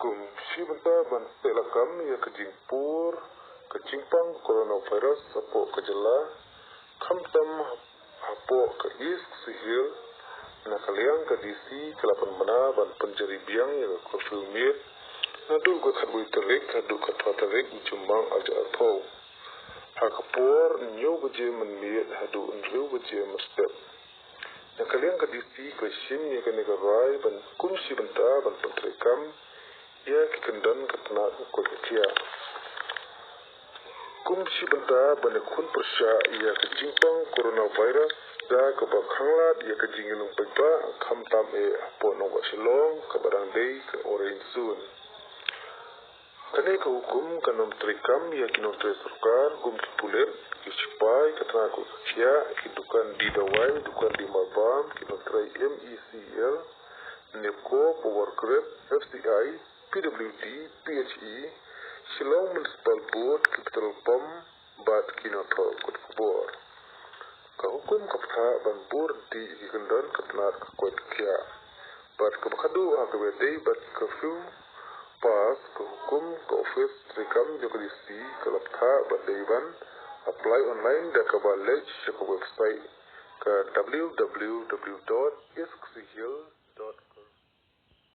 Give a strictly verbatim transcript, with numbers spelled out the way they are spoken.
Kum shi bynta ban sahlakam ïa ka jingpur ka jingpang coronavirus hapoh ka jylla, khamtam hapoh ka East Khasi Hills, na ka liang ka D C ka la pynbna ban pynjari biang ïa ka curfew miet naduh ka khatwei tarik haduh ka phra tarik u Jymmang arhajar arphew. Ha ka por hynñiew baje mynmiet haduh hynriew baje mynstep. Na ka liang ka D C ka la shim ïa kane ka rai ban kum shi bynta ban pyntreikam ïa ki kyndon ka tnat ka koit ka khiah. Kum shi bynta ban ïakhun pyrshah ïa ka jingpang coronavirus da kaba khanglad ïa ka jingïalum paidbah khamtam eh hapoh nongbah Shillong kaba dang dei ka orange zone. Kane ka hukum kan ym treikam ïa ki nongtrei sorkar kum ki pulit, ki shipai ka tnat ka koit ka khiah, ki dukan die dawai, dukan die marbam, ki nongtrei M E C L, NEEPCO, Power Grid, F C I, P W D, P H E, Shillong Municipal Board, ki petrol pump bad ki nongthoh kot khubor. Ka hukum ka phah ban bud ryntih ïa ki kyndon ka tnat ka koit ka khiah. Bad kaba khadduh ha kaba ïadei bad ka curfew pass, ka hukum ka ophis treikam jong ka D C ka la phah ba dei ban apply online da kaba leit sha ka website ka w w w dot east khasi hills